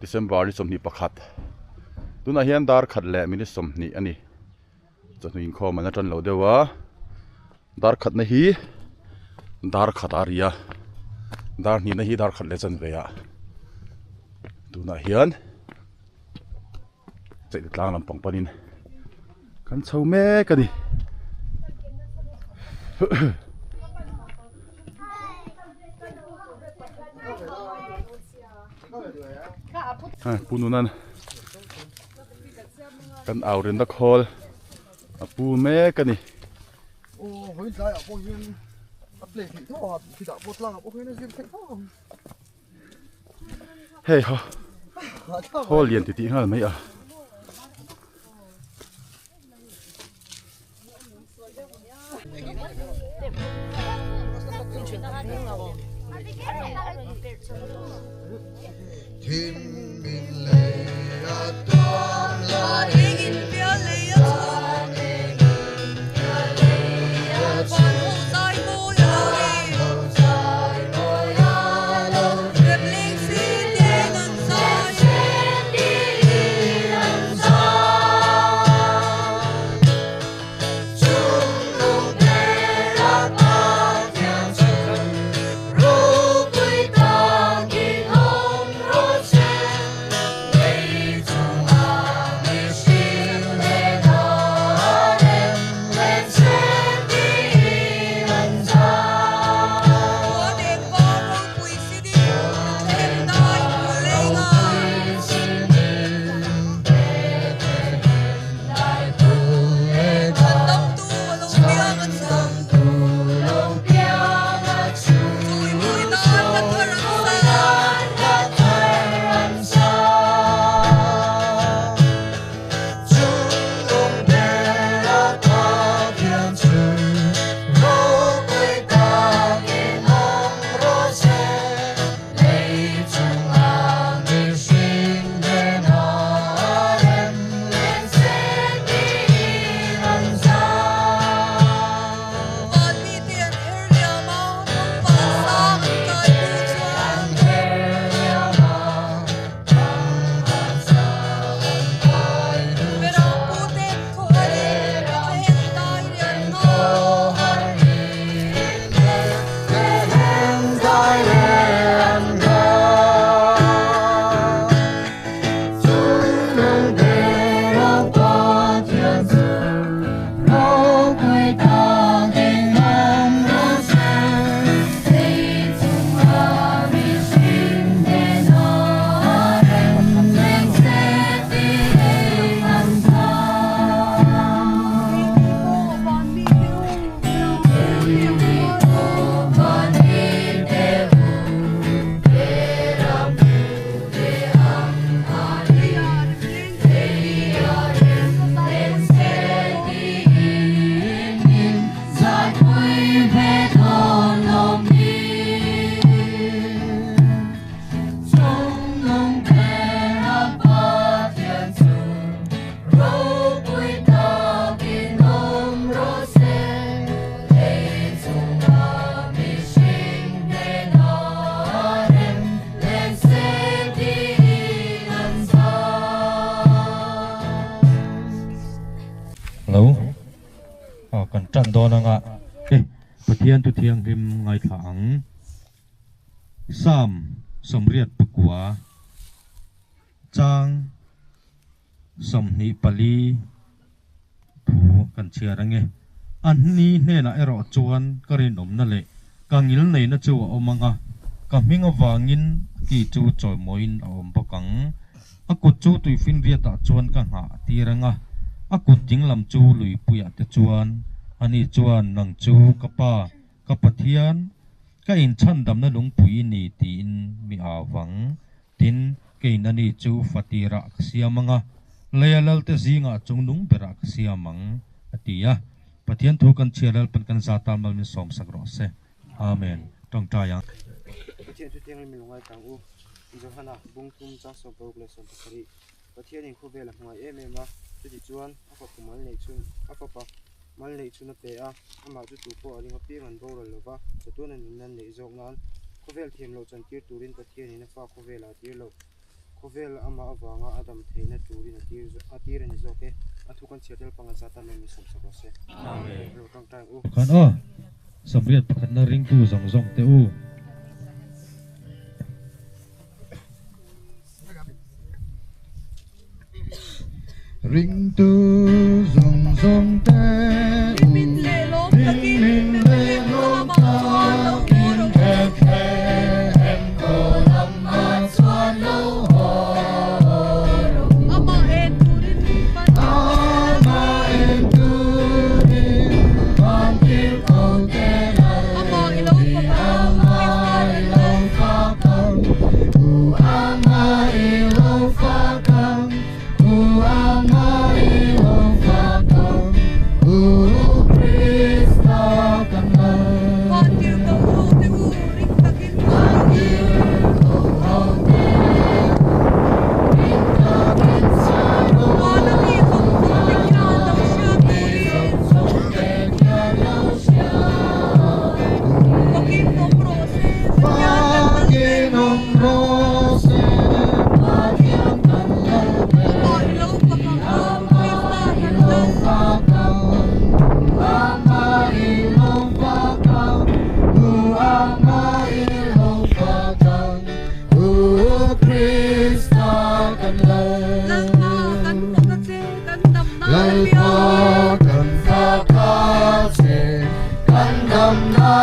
December ni 21 tunah hian dar khat leh minute 20 a ni chawhnu inkhawm an la tan lo deuh a dar khatna hi dar khat a ri a dar hnihna hi dar khat leh chanve ah tunah hian Chawlh tlang lampang panin kan chho mek a ni. Pu Nunan kan au rinna khawl a pu mek a ni. Hei ha haw lian titih nghal mai a. Lo aw kan tan dawn anga e Pathian thu thianghlim ngaithla ang Psalm 89 chang 24 thu kan chhiar ange. A ni hnenah erawh chuan ka rinawmna leh ka ngilneihna chu a awm ang a, ka hming avangin ki chu chawimawiin a awm bawk ang. A kut chu tuifinriatah chuan ka nghah tir ang a, a kut dinglam chu luipuiah te chuan. Ani chuan, Nang chu ka Pa, ka Pathian, ka inchhandamna lungpui i ni tiin mi au vang. Tin, keiin ani chu fatirah ka siam ang a, leia lalte zingah chung nung berah ka siam ang, a ti a. Pathian thu kan chhiar Lalpan kan za tan mal min sawmsak rawh se. Amen. Tawngtai ang. Pathian thu thianghlim min lo ngaithla ang u. Johana, bung thum chang 60 leh 17. Pathianin khawvel a hmangaih em em a, chutichuan a fapa mal neih chhun a fapa mal neih chhun a pe a, amah chu tu pawh a ring apiang an boral lo va, chatuan a nunna an neih zawk nan khawvel thiam loh chantir turin Pathianin a fa khawvelah a tir lo. Khawvel amah avanga a dam theihna turin a tir a tir a ni zawk e. A thu kan chhiar tel panga zat a men sawmsak rawh se. Amen. Lo tangtai ang u. Khan aw, Samriat pakhatna ringtu zawng zawng te u. Ringtu zawng zawng te u. Hlim leh lawm takin Bethlehem khaw lamah chuan lo haw rawh u. Amah en turin vantirhkohte lal Amah i lo fak ang, u amah i lo fak ang, u amah i lo fak ang, u Krista kan lal. Vantirhkoh hote u, ring takin chhiar rawh u, vana mi zawng zawng te khian lo hria. Fakin awm rawh se, Pathian kan lo ber hi, Amah i lo fak ang, Amah i lo fak ang, U Amah i lo fak ang, U Krista kan Lal. Lalpa kan fak a che, kan damna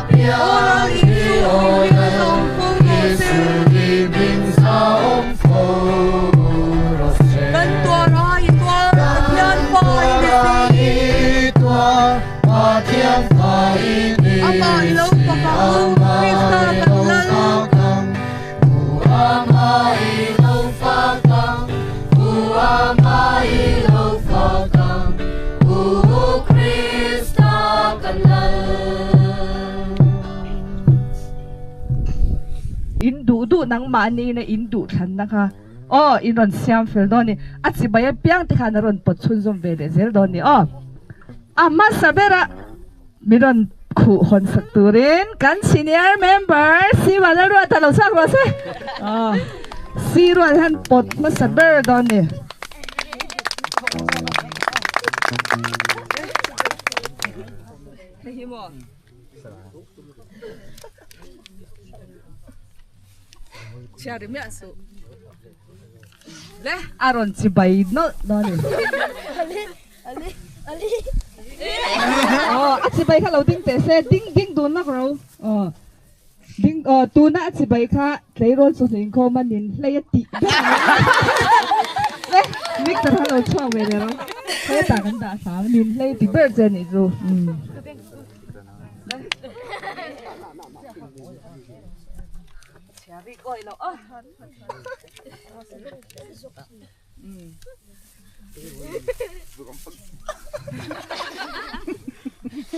piang hi aw Lal, Isu i hming zahawm fo rawh se. Kan tuar a i tuar, Pathian fa i ni si, Amah i lo fak ang, U Amah i lo fak ang, U Amah i lo fak ang, U Krista kan Lal. In duh duh nangmahni ina in duh thlanna kha aw in rawn siam fel dawn ni. A chibai apiang te khan a rawn pawt chhunzawm ve leh zel dawn ni aw. A hmasa berah min rawn khuh hawn sak turin kan senior member Siva Lalruata lo chhuak rawh se. Aw si rual hian pawt hmasa ber dawn ni. Hei hi maw? Chhiar ri miah suh. Le a rawn chibai nawlh dawn ni. Aw a chibai kha lo ding teh se ding ding dun lak ro aw ding aw tuna a chibai kha tleirawl chu hling khawm a nin hlei a tih ber le Victor kha lo chhuak ve leh ro hetah kan dah hram nin hlei ti ber che nih chu umm.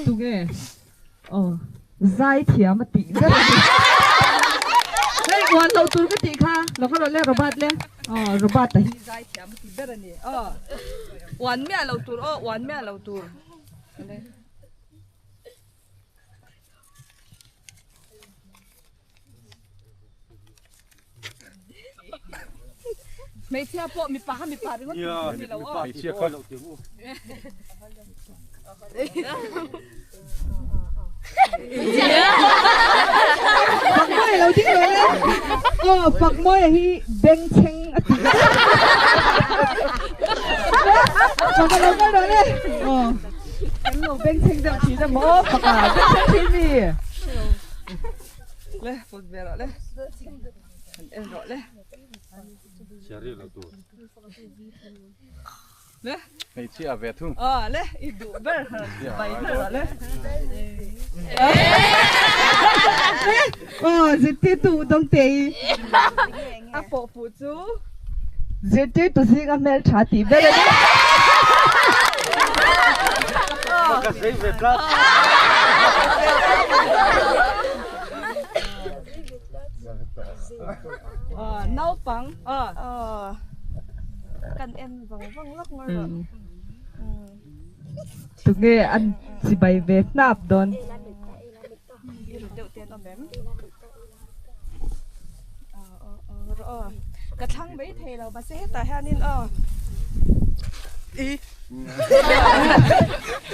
Tunge aw zai thiam a tih ber a ni. Hei uan loh tur ka tih kha lo ka rawh le Robert le aw Robert a hi zai thiam a ti ber a ni aw uan miah loh tur aw uan miah loh tur. Hmeichhia pawh mipa kha mipa ringawt tur ni lo aw. Hmeichhia kha. Fakmawia lo ding lo le. Aw Fakmawia hi bengchheng a ti. Faka lo kal rawh le. Aw kan lo bengchheng deuh thin a maw Faka bengchheng thin mi. Le pawt ve rawh le. Han en rawh le. Le. Hmeichhia ve thung. Aw le i duh ber bai ber rawh le. Aw zirtirtu dawng te i a pawh fuh chu zirtirtu zinga hmeltha tih ber a ni. Ka zei ve tlat. Naupang aw. Kan en vang vang lawk mai rawh. Tunge an chibai ve hnap dawn. Deuh te an awm em? Aw aw aw. Ka thlang mai thei lo mahse hetah hianin aw i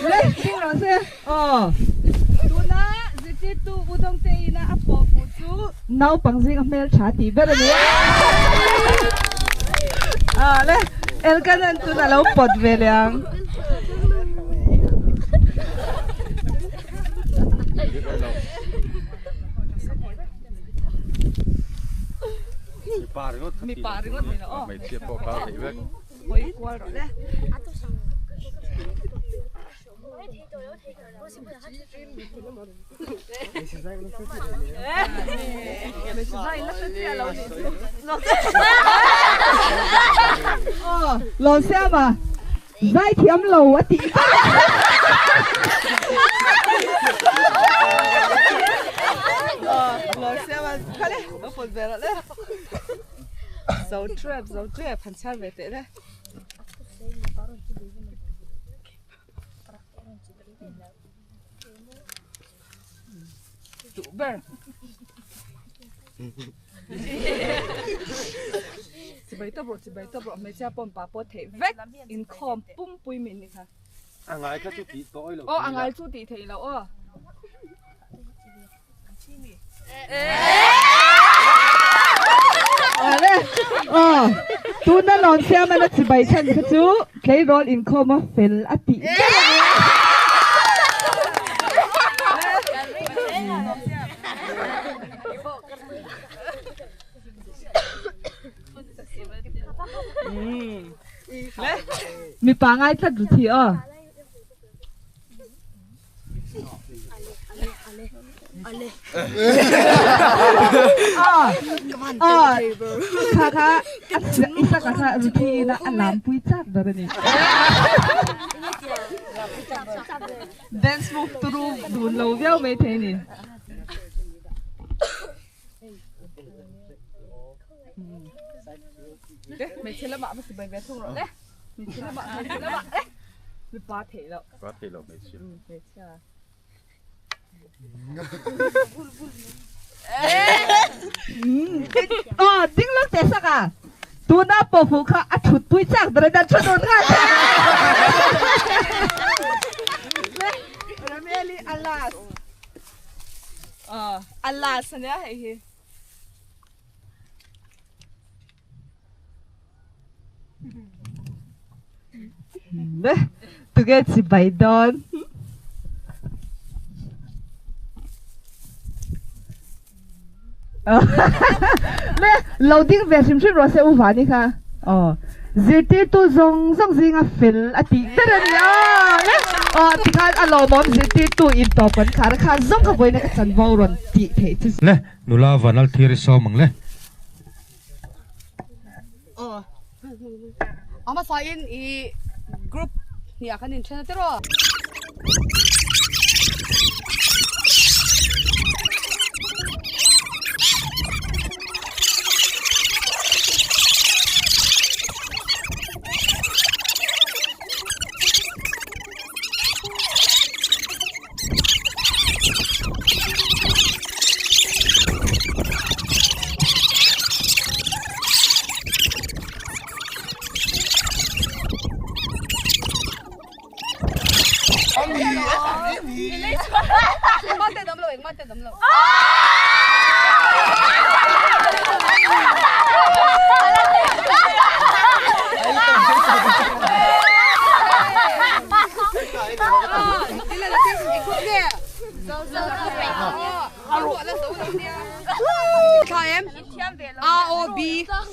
le ding rawh se aw tuna zirtirtu U Dawngte ina a pawh fuh chu naupang zinga hmeltha tih ber a ni a le Elkanan tuna lo pawt ve leh ang. Mipa ringawt kha Mipa ringawt ni lo aw. Hmeichhia pawh kha theih vek. Hawi kual rawh le. Aw Lawmsiama Zaithiam lo a tih ber. Zo trap zo trap han chhiar ve teh le. Duh ber. Chibai tawp rawh chibai tawp rawh hmeichhia pawh mipa pawh theih vek inkhawm pumpui min ni kha. A ngai kha chu tih tawh lo. Aw a ngai chu tih theih loh aw. Awle aw tuna lawn siamana chibai chhan kha chu tleirawl inkhawm a fel a tih ber a ni. Mipa ngai tlat ru thi aw. Kha kha Isaka kha Ruthi ina a lampui chak ber a ni. Dance move turu dun lo viau mai thei a ni. Hmeichhe lamah va sipai ve thung rawh le. Hmeichhe lamah hmeichhe lamah eh mipa theih loh. Mipa theih loh hmeichhia. Hmeichhia. Aw ding lo teh sak a. Tuna pawhfuh kha a thut pui chak ber a dan thu dun nghal che. Rameli alas. Aw alas ania hei hi. Tuge chibai dawn. Le lo ding ve hrim hrim rawh se u Vani kha. Aw zirtirtu zawng zawng zinga fel a tih ber a ni a. Le aw tikhan a lawmawm zirtirtu in tawp kan khar a kha zawng kha vawiin ka chanvo rawn tih theih chu. Le nula vanal thir i sawm ang le. Aw a hmasa in i group hniah kan inthen a tiraw. ROB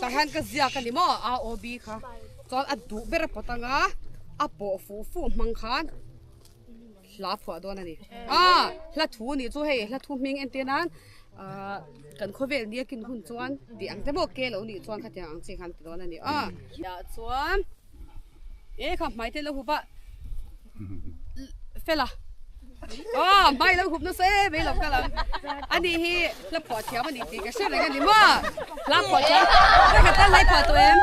tah hian ka ziak a ni maw ROB kha chuan a duh ber a pawt anga a pawh fuh fuh hmang khan hla phuah dawn a ni a hla thu nih chu hei hla thu hming entir nan ahh kan khawvel nia kin hun chuan tih ang te pawh ke lo nih chuan khatiang ang chi khan ti dawn a ni a chuan. E kha hmai te lo hup a fel a aw hmai lo hup nasa em em lo kal ang ani hi hla phuah thiam ani tih ka hre reng ani maw hla phuah thiam ka khat tal lai phuah tawh em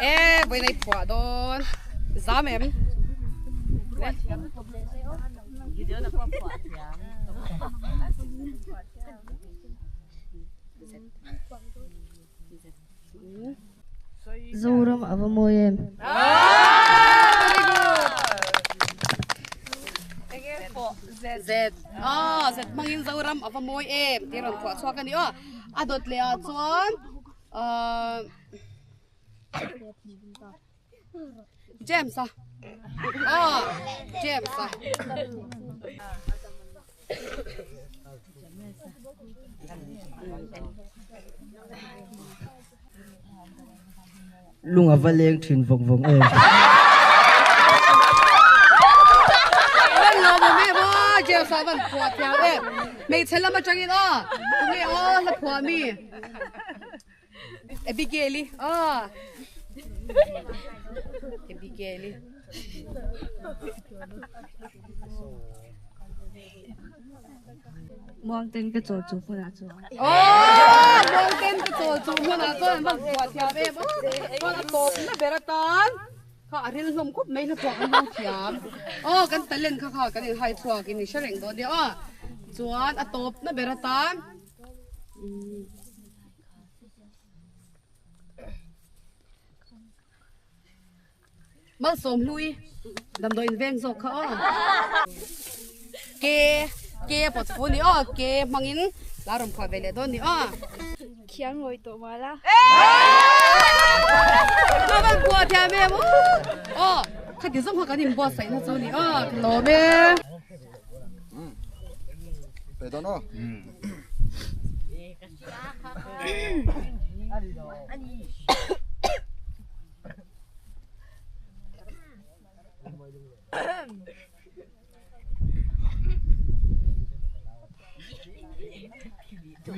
e vawi nei phuah dawn zam em Zoram a va mawi em? Z. Aw, Z hmangin Zoram a va mawi em tih rawn phuah chhuak a ni aw. A dawt leh ah chuan ahh James a aw James a. Lung a va leng thin vawng vawng em. Van lo maw me maw James a van phuah thiam em. Hmeichhe lam atangin aw tunge aw hla phuah mi Abigail-i aw Abigail-i. Muangten ka chawl chu hmunah chuan. Aww muangten ka chawl chu hmunah chuan an van phuah thiam em aw. Chuan a tawp na ber atan kha a ril hlawm khawp mai hla phuah kan hmang thiam. Aw kan talent kha kha kan in hai chhuak in i hre reng dawn nia aw. Chuan a tawp na ber atan Malsawm hlui damdawi in veng zawk kha aw. Ke ke a pawt fu ni aw ke hmangin la rawn phuah ve leh dawn ni aw. Khian ngawi tawh mal a. Ka van phuah thiam em aw. Khati zawng kha kan inbuatsaih na chu ni aw ka lawm e. Pe dawn aw.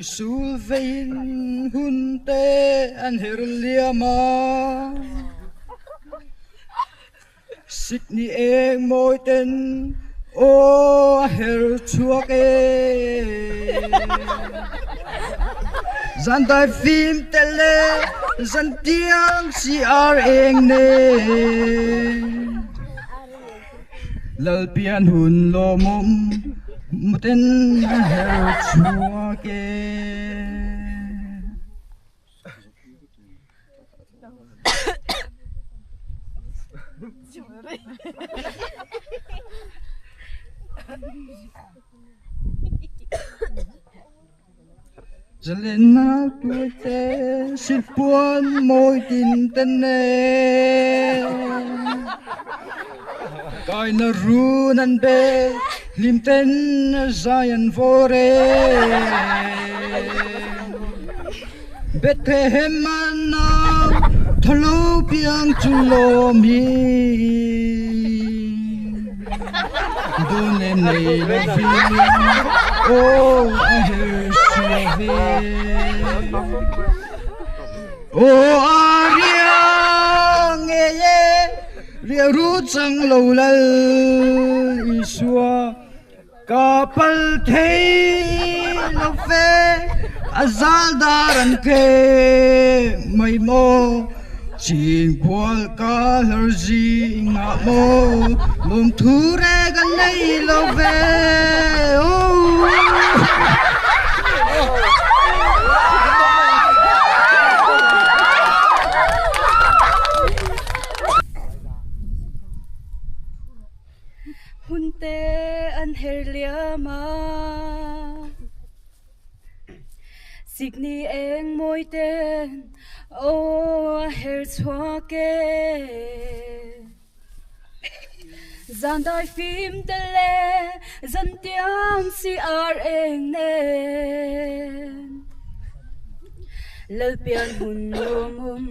Sul vein hun te an her liam a, Sikni eng mawi ten aw a her chhuak e. Zan dai fim te le zan tiang si ar eng nen. Lalpian hun lawmawm muten a her chhuak e. Zalenna tuaite silhpuan mawi tin ten e. Kaina run an be hlim ten zai an vawr e. Bethlehem a nau thalo piang chu lawm hi Dawn em nei lovin aw a her sia ve Aw a ria ngei e ria ru chang lo lal Isua Ka pal thei lo ve, a zal dar an khe mai maw? Chhingkhual ka hlar zingah maw? Lawmthu reng an nei lo ve, oh. Hun te an her liam a, Sikni eng mawi ten aw a her chhuak e. Zan dai fim te le zan tiang si ar eng nen. Lalpian hun lawmawm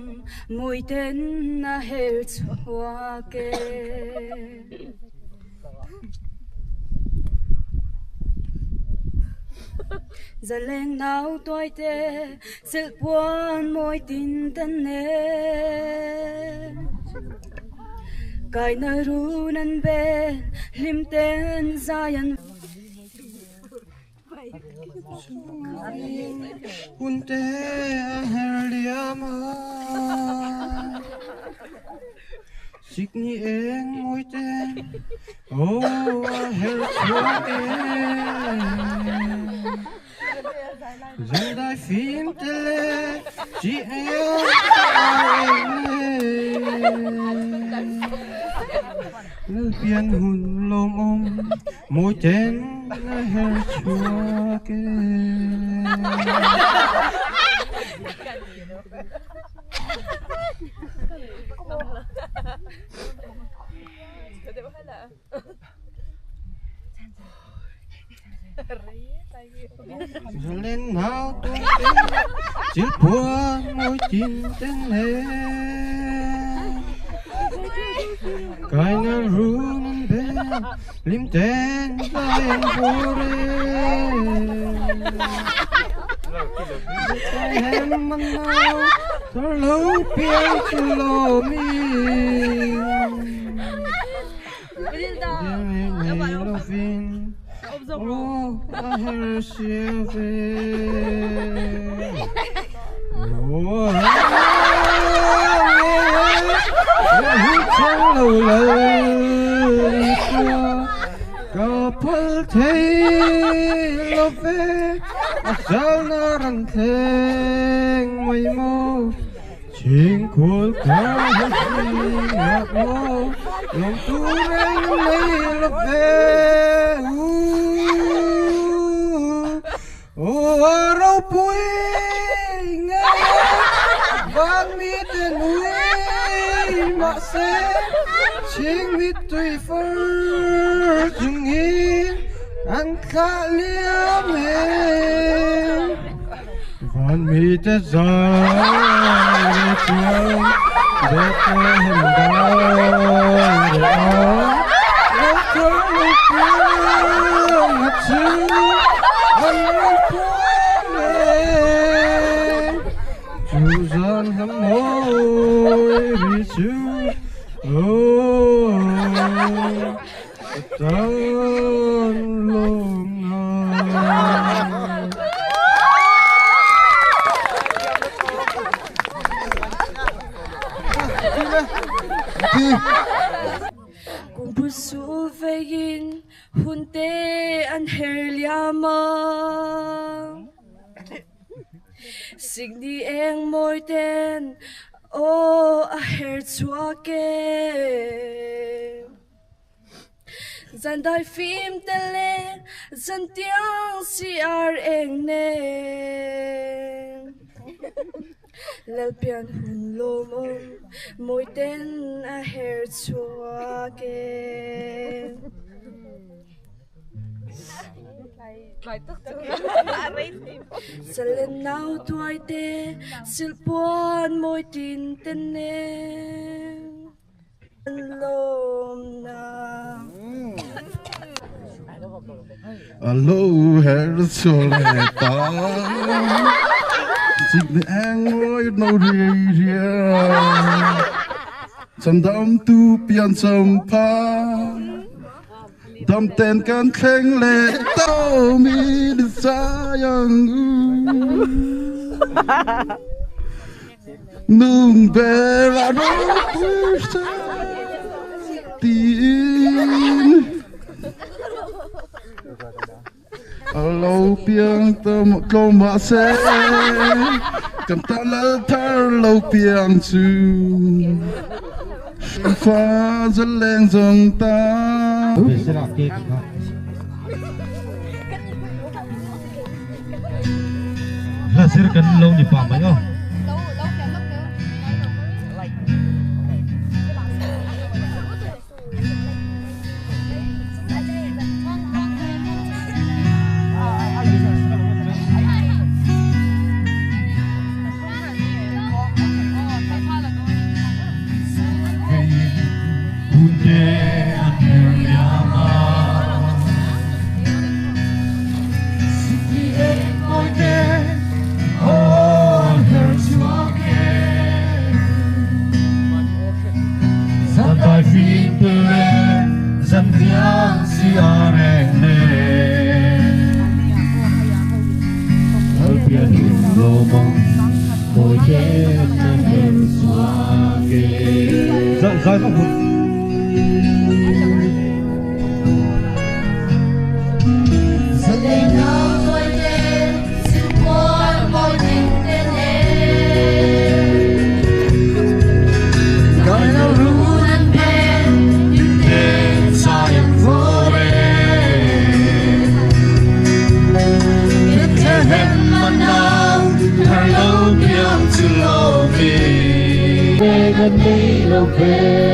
mawi ten a her chhuak e. Zaleng nau tuaite silhpuan mawi tin ten e. Kaina run an bel hlim ten zai an. Hun te a her liam a, Sikni eng mawi te aw a her chhuak e. Zandai fim te leh chi eng a eng e. Pian hun lawmawm mawi ten a her chhuak e. Lên nào tôi chữ của ngôi tin tên lệ cái ngàn run bên lim tên lên vô em ăn nào thơ lâu piang chulo mi Oh, Signi eng moi ten o a her chuake Zan dai phim tele zan tiang si ar eng ne Lel pian hun lo mom moi ten a her chuake Salen nau tuai te silpuan moi tin ten ne lom na Alo her soleta Sig ang moi no ria Cham dam tu pian cham pa Dam ten kan thleng le tao mi đi sayang Nung bera ro pusa tin Alo piang tam ko ma se Kam ta la thar lo piang chu Pha dân leng dòng ta Là sẽ cần lâu nhịp vào mấy không? reng an nei lo ve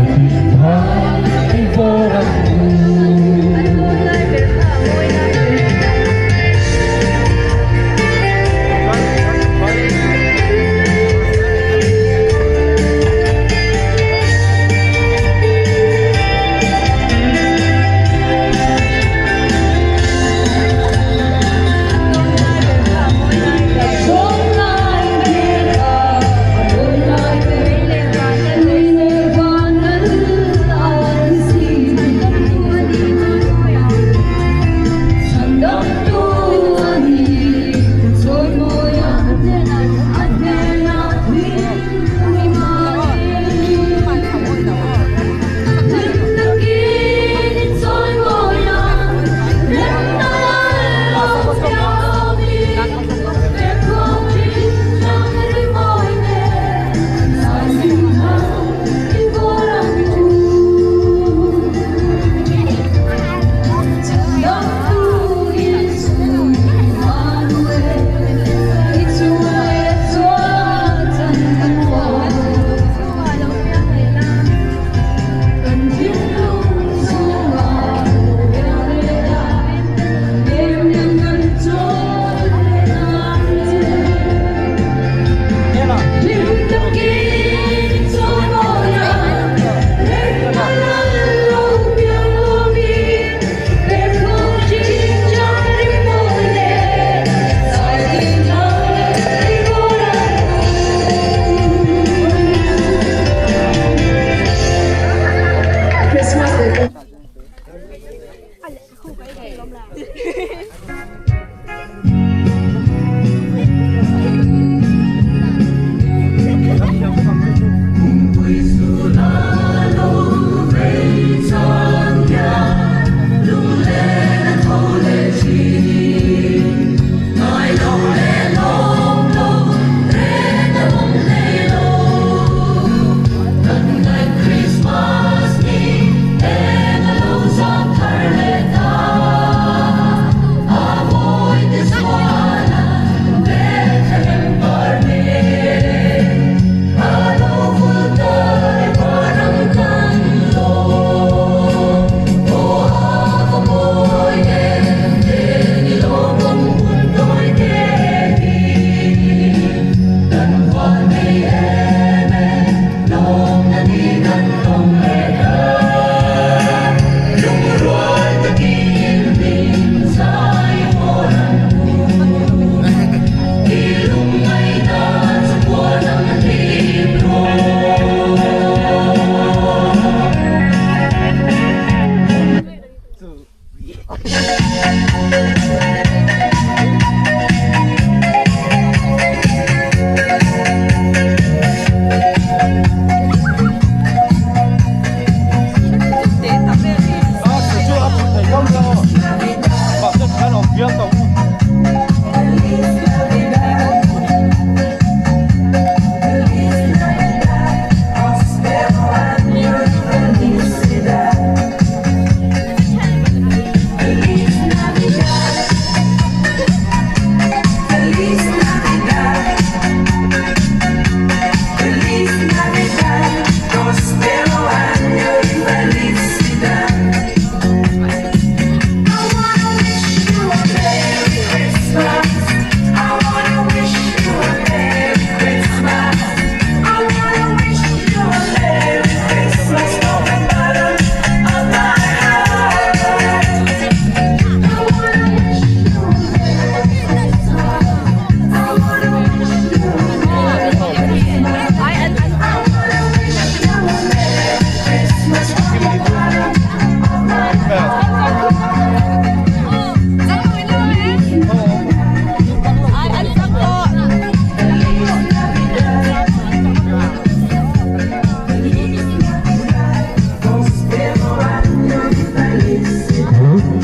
Hãy subscribe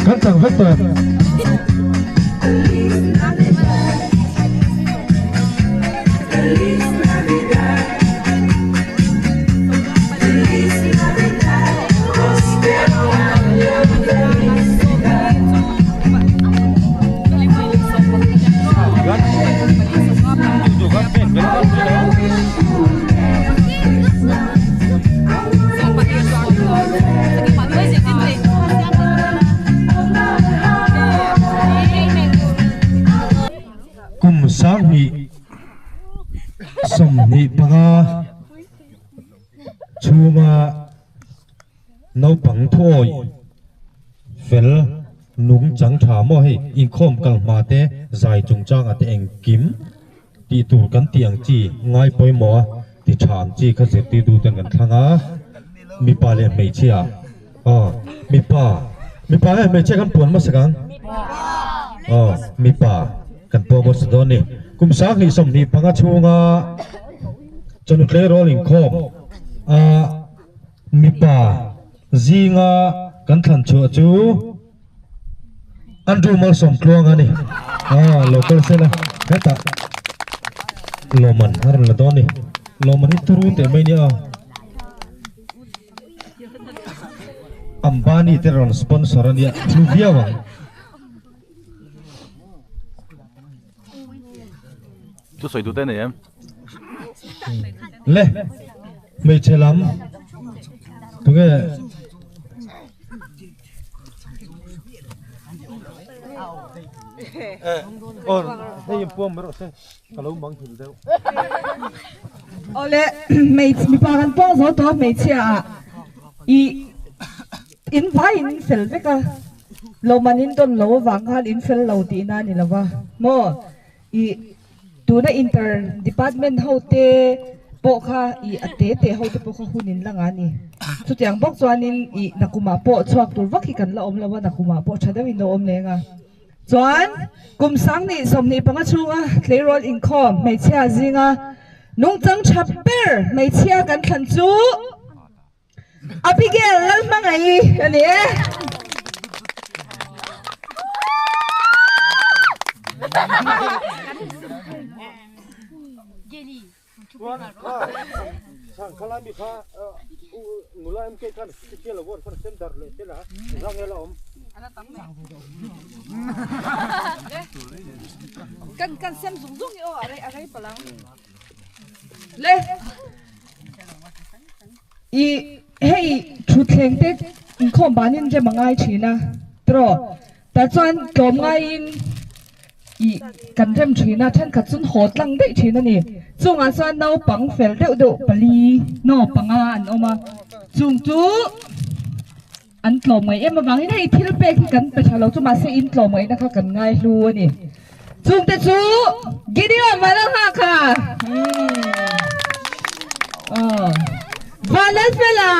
Kan chang vek tawh. Kum sanghnih 25 chhunga naupang thuawi fel nung chang tha maw hei inkhawm kal hma te zai chungchanga te engkim tih tur kan tih ang chi ngai pawimawh a ti tha ang chi kha zirtirtu ten kan thlang a mipa leh hmeichhia aw mipa mipa leh hmeichhia kan puan hmasa kang aw mipa kan puang hmasa dawn a ni kum 2025 chhunga chawhnu tleirawl inkhawm a mipa zinga kan thlan chhuah chu Andrew Malsawmtluang a ni. Ah, local sela hetah lawman a rawn la dawn a ni. Lawman hi turu teh mai nia. Ambani te rawn sponsor a nia, hlu viau ang. Chu sawi duh te nei em? Le, hmeichhe lam tunge Awle, hmeichhe mipa kan pawng zo tawh a hmeichhia ah i in vai in fel vek a, lawmman in dawn lo avang khan in fel lo tihna a ni lo va maw? I tuna inter department ho te Pawh kha i a te te ho te pawh kha hun in la nga ni. Chutiang bawk chuanin i nakumah pawh chhuak tur vak hi kan la awm lo a, nakumah pawh tha deuhin lo awm leng a. Chuan kum 2025 chhunga tleirawl inkhawm hmeichhia zinga nungchang tha ber hmeichhia kan thlan chu Abigail Lalhmangaih a ni e. Kan kan sem zung zung i aw a rei a rei palang. Le i hei thutthleng te inkhawm banin rem a ngai thin a tiraw tah chuan tlawm ngaiin i kan rem thin a thenkhat chu haw tlang daih thin a ni chungah chuan naupang fel deuh deuh pali naw panga an awm a chung chu an tlawm ngaih em avangin hei thil pek hi kan pe tha lo chu mahse in tlawm ngaihna kha kan ngai hlu a ni chungte chu Gideon Vanlalnghaka aw Vanlalfela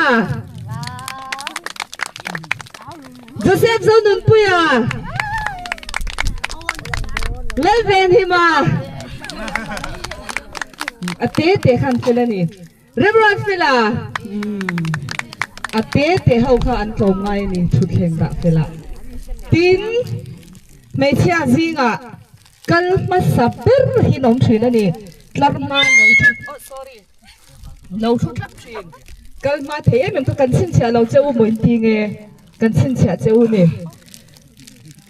Joseph Zonunpuia Lalvenhima a te te khan fel a ni. Remruatfela a te te ho kha an tlawm ngai a ni thutthleng dah fela. Tin, hmeichhia zingah kal hmasa ber hi an awm thin a ni. Tlar hma lo thu oh sorry lo thu tlat thin. Kal hma thei em em kha kan chhinchhiah lo che u maw inti nge kan chhinchhiah che u ni.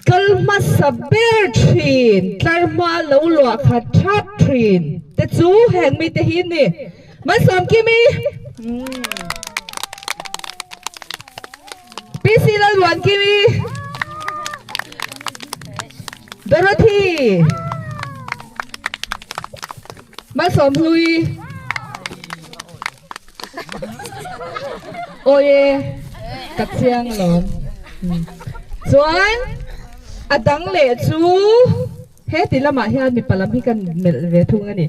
Kal hmasa ber thin, tlar hma lo luah khat thap thin te chu heng mite hi ni. Malsawmkimi PC Lalruankimi Dorothy Malsawmhlui Awi ka chiang alawm. Chuan a dang leh chu heti lamah hian mipa lam hi kan melh ve thung a ni.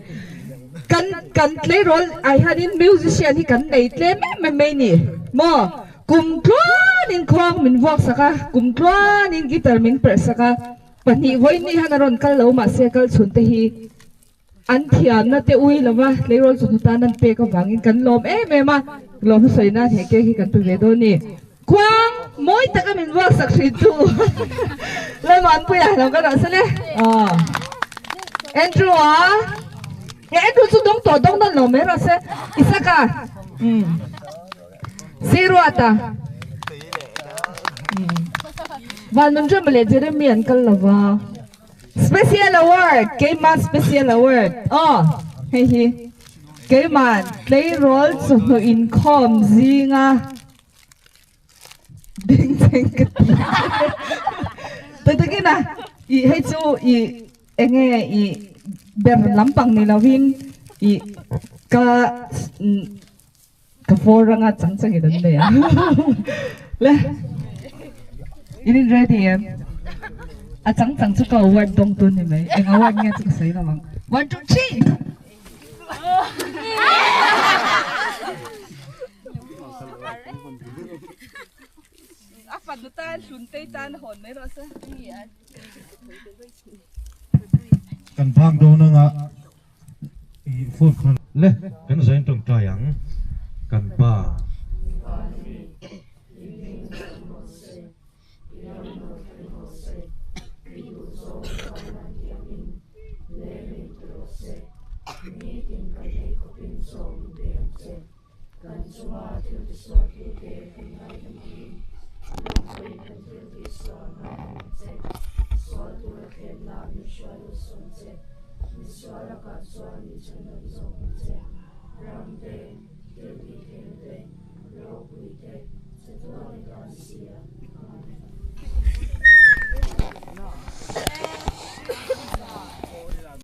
Kan kan tleirawl ah hianin musician hi kan nei tlem em em mai ni maw? Kum tluanin khuang min vuak sak a, kum tluanin guitar min perh sak a, pahnih vawiin hian a rawn kal lo mahse kal chhun te hi An thiamna te ui lova tleirawl chu hnutan an pek avangin kan lawm em em a, lawm sawi nan he cake hi kan pe ve dawn ni. Khuang mawi taka min vuak sak hrin chu Lalmuanpuia lo ka rawh sale. Aw Andrew a e Andrew chu dawng tawh dawng dawn lo mai rawh se Isaka umm Siruata umm Vanlungrema leh Jeremy an kal lova. Special award keimah special award aw hei hi keimah tleirawl chawhnu inkhawm zinga ding cheng ka ti ta takin a ih hei chu ih enge ih ber lampang ni lovin ih ka Ka phone anga chang changin an nei a. Le. In in ready em? A chang chang chu ka award dawng tun ni mai. Eng award nge chu ka sawi lo ang. One, two, three! A fanu tan hlun tei tan hawn mai rawh se. Kan bak dawn anga I phone khan le kan zain tawngtai ang kan pa.